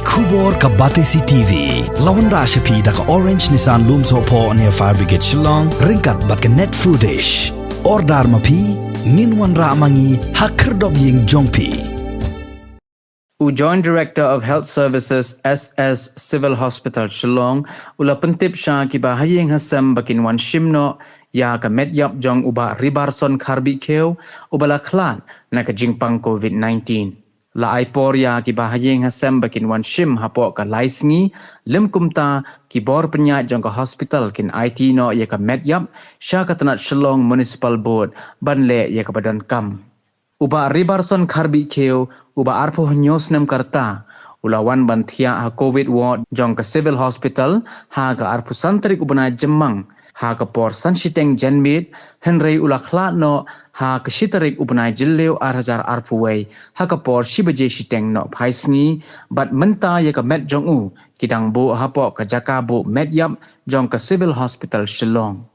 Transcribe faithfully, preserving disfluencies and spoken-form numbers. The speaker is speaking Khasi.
Khubor ka Batesi TV la wanrah sha phi da ka Orange Nissan Lumsohphoh near Fire Brigade Shillong ryngkat bad ka Net Foodish. Order ma phi, ngin wanrah ma ngi ha khyrdop ïing jong phi. U Joint Director of Health Services, S S, Civil Hospital Shillong u la pyntip sha kiba ha ïing ha sem ba kin wan shim noh ïa ka met ïap jong u Bah Ribarson Kharbihkhiew uba la khlad na ka jingpang COVID nineteen. La ai por ïa kiba ha ïing ha sem ba kin wan shim hapoh ka lai sngi, lym kumta ki bor pynïaid jong ka hospital kin aiti noh ïa ka met ïap sha ka tnat Shillong Municipal Board ban leh ïa kaba donkam. U Bah Ribarson Kharbihkhiew uba arphew hynñiew snem ka rta u la wan ban thiah ha COVID ward jong ka Civil Hospital ha ka arphew san tarik u bnai Jymmang ha ka por san shiteng janmiet, hynrei u la khlad noh ha ka shi tarik u bnai Jylliew ar hajar arphew wei ha ka por shi baje shiteng nohphai sngi, bad mynta ïa ka met jong u ki dang buh hapoh ka jaka buh met ïap jong ka Civil Hospital Shillong.